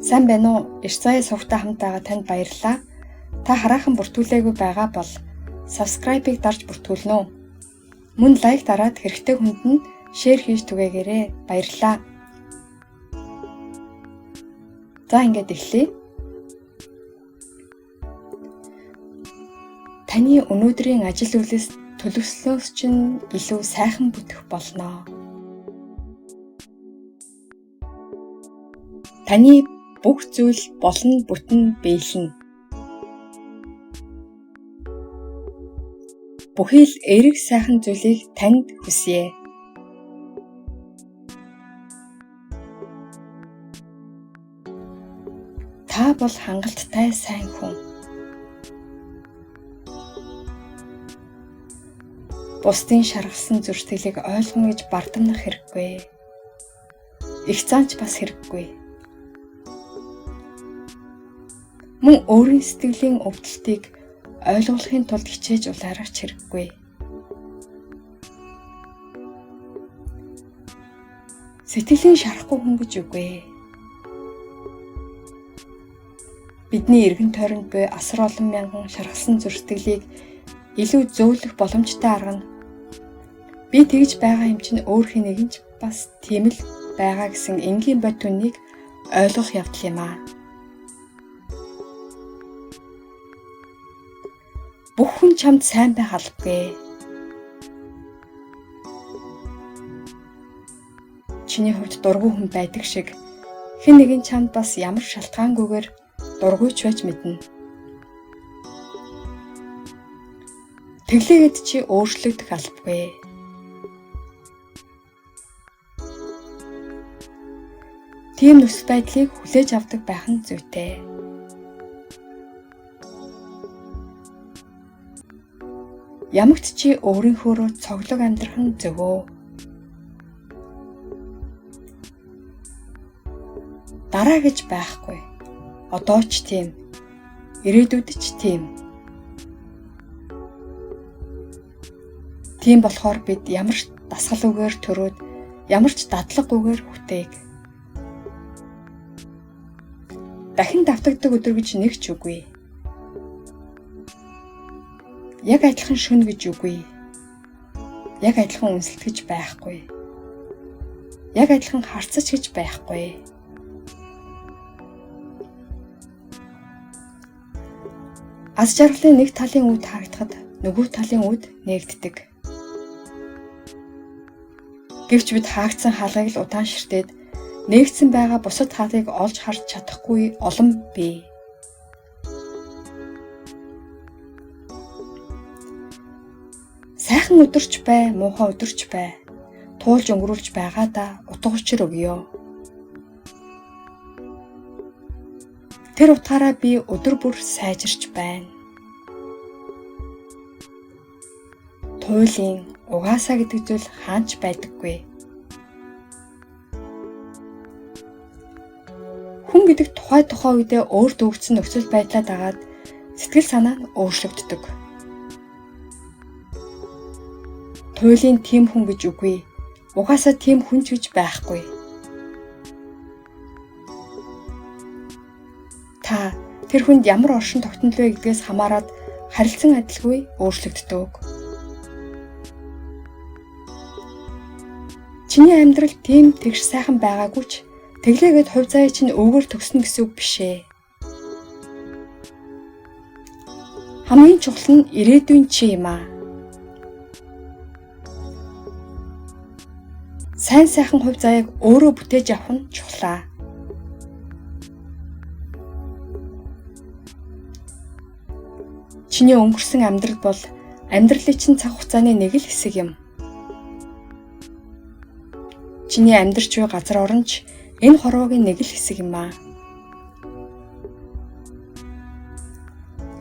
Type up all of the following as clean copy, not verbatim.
Сайн байна уу? Ирцая сувгтай хамт байгаа танд баярлалаа. Та хараахан бүртгүүлээгүй байгаа бол subscribe-ыг дарж бүртгүүлнэ үү? Мөн лайк дараад хэрэгтэй хүнд нь share хийж түгээгээрэй. Баярлалаа. За ингээд эхлэе. Таны өнөөдрийн ажил үйлс төлөвлөснөөс чинь илүү сайхан бүтэх болно. Таны бүх зүйл болно бүтэн биелнэ. Бүхий л эерэг сайхан зүйлийг танд хүсье. Та бол хангалттай сайн хүн. Бусдын шаргасан зөрсдгэлийг ойлгоно гэж бардамнах хэрэггүй. Их заанч бас хэрэггүй. Мөн өөрийн сэтгэлийн өвдөлтийг ойлгохын тулд хичээж улаарах ч хэрэггүй. Сэтгэлийн шарахгүй хүн гэж үгүй. Бидний эргэн тойронд буй асар олон мянган шархалсан зөрсдөглийг илүү зөөлөх боломжтой арга нь би тэгж байгаа юм чинь өөр хэн нэгэн ч бас тийм л байгаа гэсэн энгийн бод түннийг ойлгох явдал юм аа. Бүх хүн чамд сайн байх албагүй. Чиний хувьд дургүй хүн байдаг шиг хэн нэгэн чамд бас ямар шалтгаангүйгээр дургүй ч байж мэднэ. Тэглээгээд чи өөрчлөгдөх албагүй. Тийм нөхцөл байдлыг хүлээж авдаг байх нь зүйтэй. Ямагт чи өөрийнхөөрөө цоглог амьдрах нь зөв. Дараа гэж байхгүй. Одоо ч тийм. Ирээдүйд ч тийм. Тийм болохоор бид ямар ч дасгал үгээр төрөөд ямар ч дадлаггүйгээр хүтээг. Дахин давтагдаг өдөр гэж нэг ч үгүй. Яг адилхан шөнө гэж үгүй. Яг адилхан үнсэлт гэж байхгүй. Яг адилхан харцаж гэж байхгүй. Аз жаргалын нэг талын үд харагдахад нөгөө талын үд нээгддэг. Гэвч бид хаагдсан хаалгыг л удаан ширтээд нээгдсэн байгаа бусад хаалгыг олж харж чадахгүй олон бий. Сайхан өдөрч бай, муухай өдөрч бай. Туулж өнгөрүүлж байгаадаа утга учир өгье. Тэр утгаараа би өдөр бүр сайжирч байна. Туйлын угаасаа гэдэг зүйл хаанч байдаггүй. Хүн гэдэг тухай үедээ өөр дүүгдсэн нөхцөл байдлаа дагаад сэтгэл санаа нь өөрчлөгддөг. Туйлын тийм хүн гэж үгүй. Угаасаа тийм хүн ч гэж байхгүй. Та тэр хүнд ямар оршин тогтнол вэ гэдгээс хамаарат харилцан адилгүй өөрчлөгддөг. Чиний амьдрал тийм тэгш сайхан байгаагүй ч тэглээгээд хувь заяа чинь өвгөр төгснө гэсэн үг биш ээ. Хамгийн чухал нь ирээдүйн чи юм аа. Сайн сайхан хувь заяаг өөрөө бүтээж авах нь чухлаа. Чиний өнгөрсөн амьдрал бол амьдралын чинь цаг хугацааны нэг л хэсэг юм. Чиний амьдарч буй газар орон ч энэ хорвоогийн нэг л хэсэг юм аа.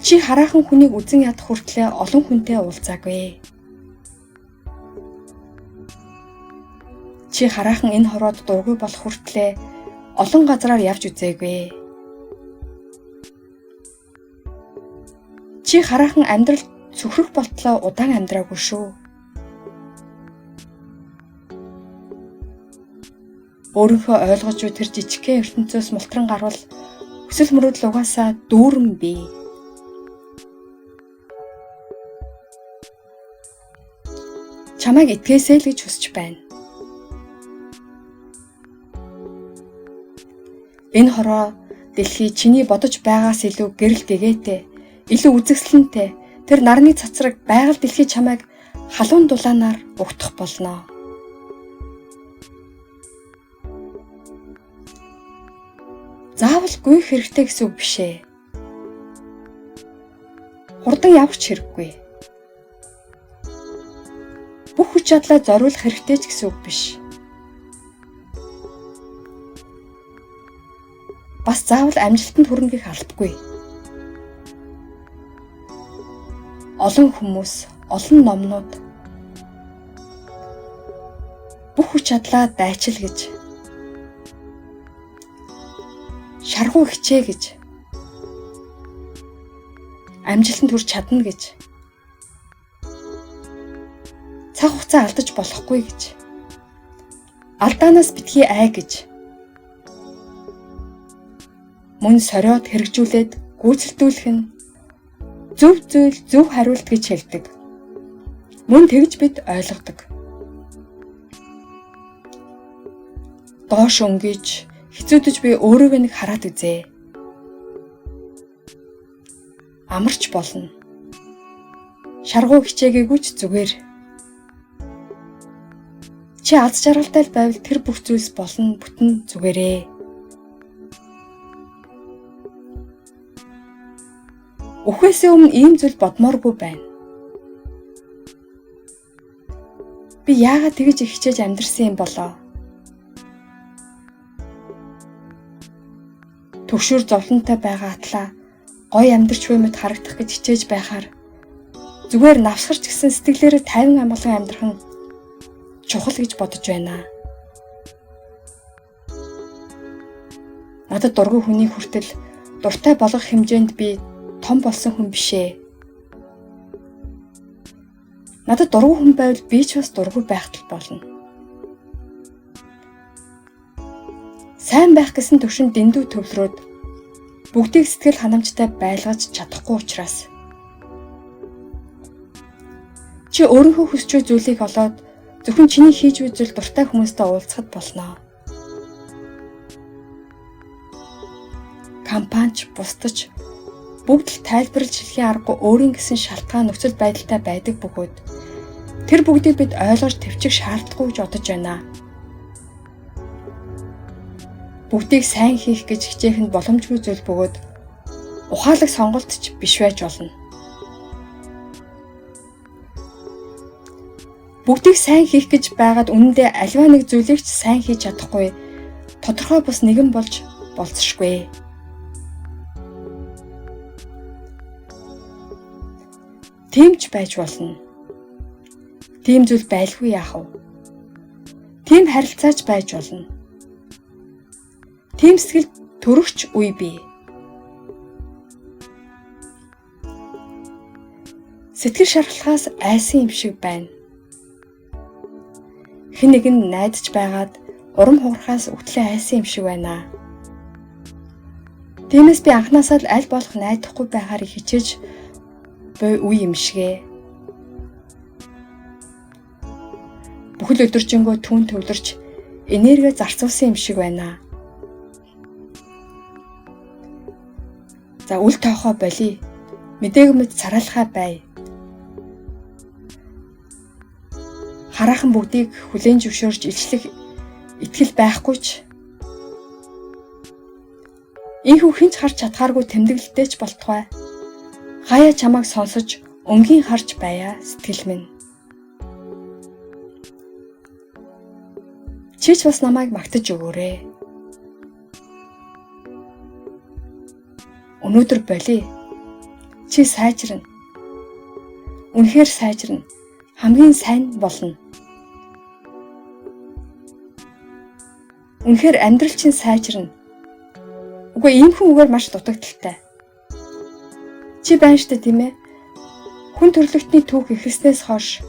Чи хараахан хүнийг үзен ядах хүртлээр олон хүнтэй уулзаагүй. Чи хараахан энэ хорвоод дургүй болох хүртлээр олон газраар явж үзээгүй. Чи хараахан амьдрал цөхрөх болтлоо удаан амьдраагүй шүү. Өөрийнхөө ойлгож буй тэр жижигхэн ертөнцөөс мултран гарвал хүсэл мөрөөдөл угаасаа дүүрэн бий. Чамайг итгээсэй л гэж хүсэж байна. Энэ хорвоо дэлхий чиний бодож байгаас илүү гэрэл гэгээтэй, илүү үзэсгэлэнтэй тэр нарны цацраг байгаль дэлхий чамайг халуун дулаанаар угтах болно. Заавал гүйх хэрэгтэй гэсэн үг биш ээ. Хурдан явах ч хэрэггүй. Бүх хүч чадлаа зориулах хэрэгтэй ч гэсэн үг биш. Бас заавал амжилтанд хүрнэ гэх албагүй. Олон хүмүүс, олон номнууд бүх хүч чадлаа дайчил гэж, шаргуу хичээ гэж, амжилтанд хүрч чадна гэж, цаг хугацаа алдаж болохгүй гэж, алдаанаас битгий ай гэж, мөн сориод хэрэгжүүлээд гүйцэлдүүлэх нь зөв зүйл, зөв хариулт гэж хэлдэг. Мөн тэгж бид ойлгодог. Доош өнгөж, хэцүүдэж би өөрийгөө нэг хараад үзье. Амарч болно. Шаргуу хичээгээгүй ч зүгээр. Чи аз жаргалтай л байвал тэр бүх зүйлс болно, бүтэн зүгээрээ. Үхээсээ өмнө ийм зүйл бодмооргүй байна. Би яагаад тэгж их хичээж амьдрсан юм болоо? Төгшүүр зовлонтой байгаа атлаа гоё амьдрч буй мэт харагдах гэж хичээж байхаар зүгээр навсгарч гисэн сэтгэлээрээ тайван амгалан амьдрах нь чухал гэж бодож байна. Надад дургүй хүний хүртэл дуртай болгох хэмжээнд би том болсон хүн биш ээ. Надад дургүй хүн байвал би ч бас дургүй байх тал болно. Сайн байх гэсэн төвшөнд дэндүү төвлөрөөд бүгдийг сэтгэл ханамжтай байлгаж чадахгүй учраас чи өөрийнхөө хүсч буй зүйлийг олоод зөвхөн чиний хийж буй зүйл дуртай хүмүүстэй уулзахад болно. Компанич бусдаж бүгд л тайлбарлаж хэлэхийн аргагүй өөрийн гэсэн шалтгаан нөхцөл байдалтай байдаг бөгөөд тэр бүгдийг бид ойлгож төвчих шаардлагагүй гэж бодож байна. Бүгдийг сайн хийх гэж хичээх нь боломжгүй зүйл бөгөөд ухаалаг сонголт ч биш байж болно. Бүгдийг сайн хийх гэж байгаад үнэндээ аливаа нэг зүйлийг ч сайн хийж чадахгүй тодорхой бус нэгэн болж болцсошгүй. Тийм ч байж болно. Тийм зүйл байлгүй яах вэ? Тийм харилцаач байж болно. Тийм сэтгэл төрөгч үе бий. Сэтгэл шархлахаас айсан юм шиг байна. Хэн нэг нь найдаж байгаад урам хугарахаас үтлээ айсан юм шиг байна. Тиймээс би анхнаасаа л аль болох найдахгүй байхаар хичээж буй үе юм шигэ. Бүхэл өдөржингөө түн төвлөрч энерги зарцуулсан юм шиг байна. За үл тоохоо болий. Мдээгүй мэд цараалхаа бай. Хараахан бүгдийг хүлээн зөвшөөрч илчлэх итгэл байхгүй ч энэхүү хэн ч харж чадхааргүй тэмдэглэлтэй ч болтугай. Хаяа чамайг сонсож өнгийн харж байя сэтгэл минь. Чи ч бас намайг магтаж өгөөрэй. Өнөөдөр болий. Чи сайжирна. Үнэхээр сайжирна. Хамгийн сайн болно. Үнэхээр амьдрал чинь сайжирна. Үгүй ийм хүн үгээр маш дутагдaltaй. Чи байна штэ тийм ээ. Хүн төрлөختний түүх эхэлснээс хойш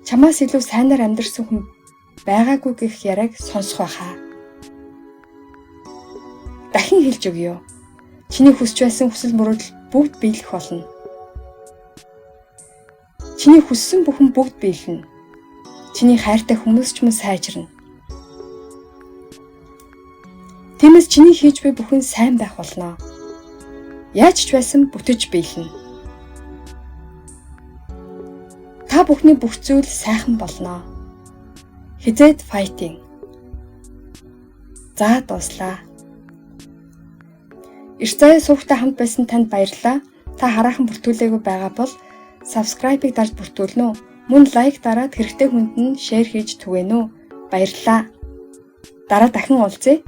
чамаас илүү сайнаар амьдарсан хүн байгаагүй гэх яриаг сонсох байхаа. Дахин хэлж өгье. Чиний хүсч байсан хүсэл мөрөөдөл бүгд биелэх болно. Чиний хүссэн бүхэн бүгд биелнэ. Чиний хайртай хүмүүс ч мөн сайжирна. Тиймээс чиний хийж буй бүхэн сайн байх болно. Яаж ч байсан бүтэж биелнэ. Та бүхний бүх зүйл сайхан болно. Хизээд fighting. За, дууслаа. Эрт заяа сувагтай хамт байсан танд баярлалаа. Та хараахан бүртгүүлээгүй байгаа бол subscribe-ыг дарж бүртгүүлнэ үү? Мөн like дараад хэрэгтэй хүнд нь share хийж түгээнэ үү? Баярлалаа. Дараа дахин уулзъя.